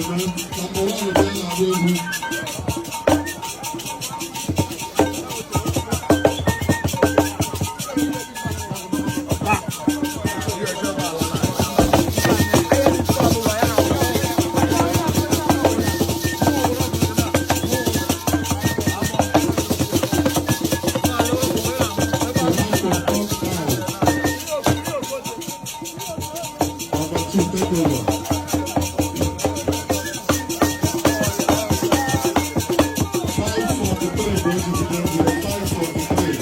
Na-eme number one ka a na-agba egwu. Number two, take over. 5:43 bụ ejigide egwu, 5:43.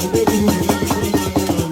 Ebe duru unu na-elekere n'anya ahụ.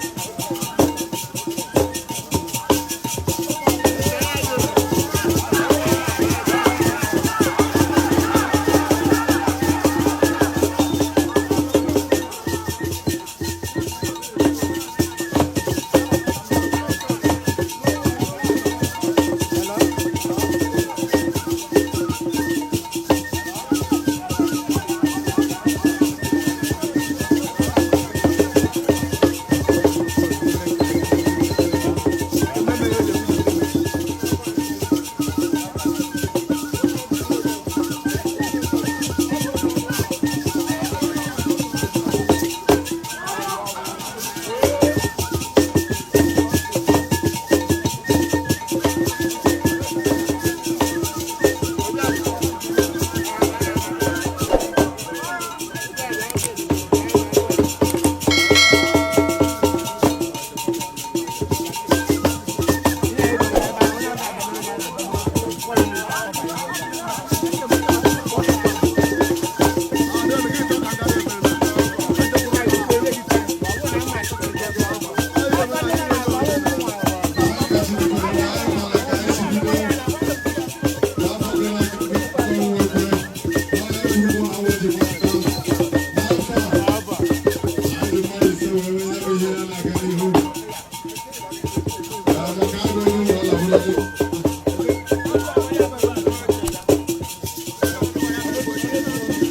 Anyị ga-ejidekere na anyị mara ka anyị si bido. N'afọ gara aga, ọnwa ekwe, onye kwuru na awa ji gbapụta. N'afọ a, anyị dị mmadụ 5 wee nwee ya bụ ihe ya na-aga n'ihu. Ee, maka agụ onye ụlọ ọla bụrụ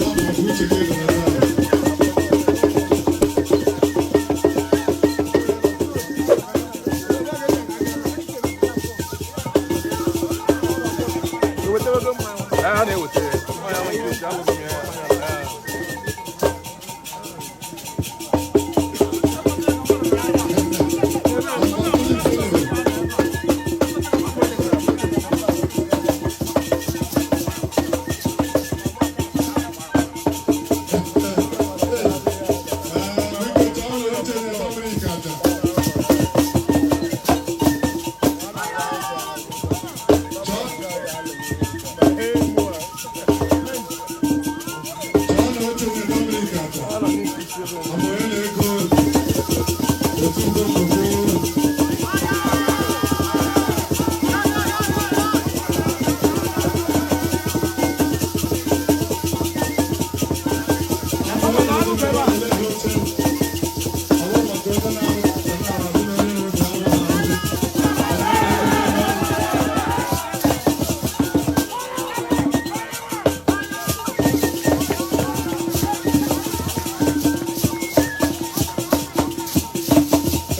Ọ bụ uche gị nọ ebe a. A na-eweta ya. Ọ ya nwe ike isi, agwaghị m ya. Ee. Number three, follow. Ee, biko chọọ ụlọ oche na Dominic aja. Chọọ na oche na Dominic aja. Ọ bụ onye na-ego otu ngwongwo.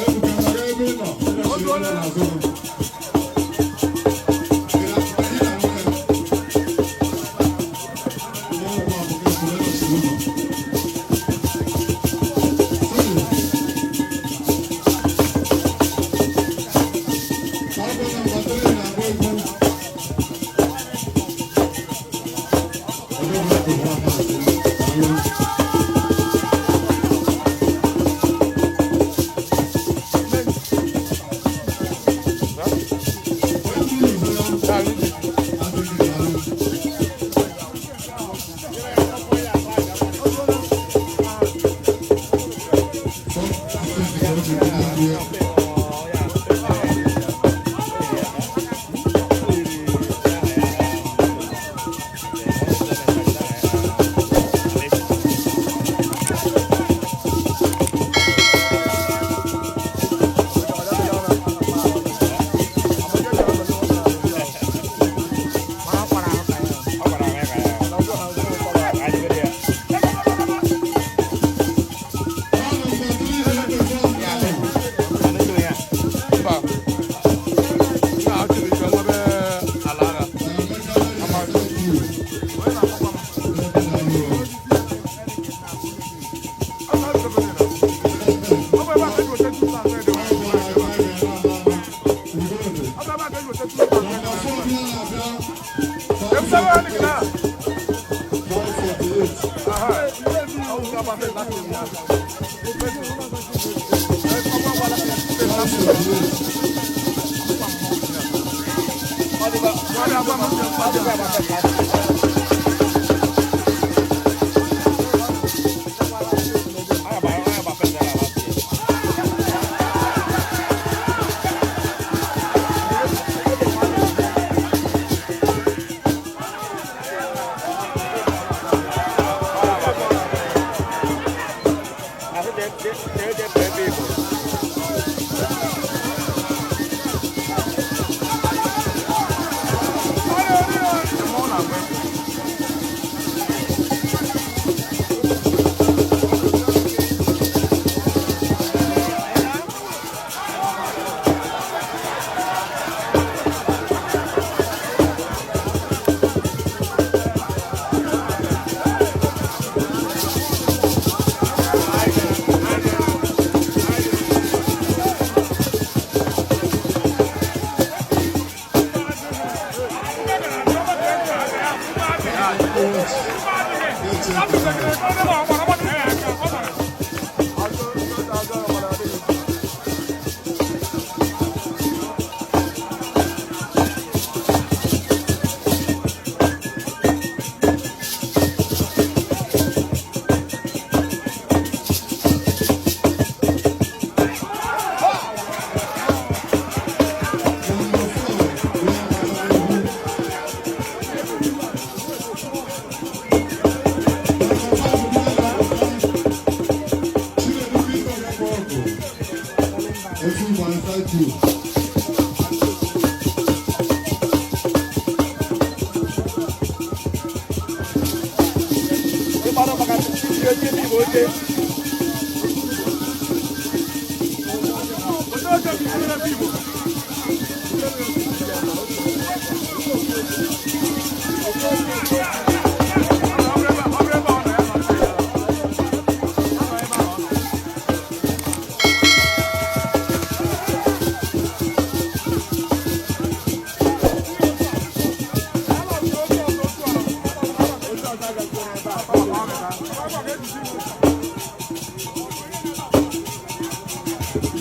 Ebuka, maka ebe ị nọ, ị nọ n'azụ m. Ị na-ahụ ya? Nwa ụmụ akwụkwọ esoro nọchiri ụlọ. Agwọ number three na-agba egwu. Ọdọ bụ akụ maazị. Daalụ. Onye buru ụzọ ya adịghị, daalụ. 4:15 ka o ji bido egwu ya. Ọ gwara m ya. Thank you.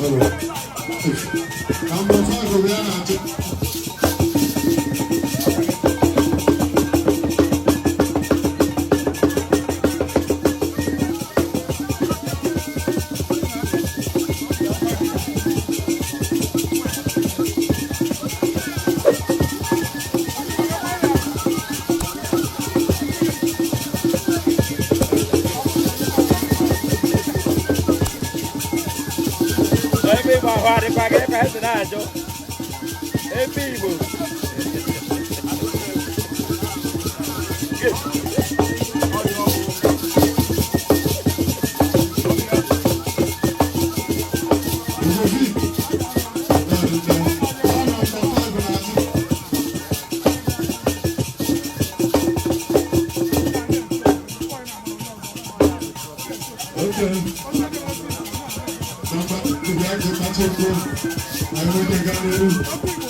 Hello. Number 5, Rihanna. Ebe Igbo ahụ adịkwa gị ka esi na-ajụ. Ebe Igbo. Okay. Number, the guy, the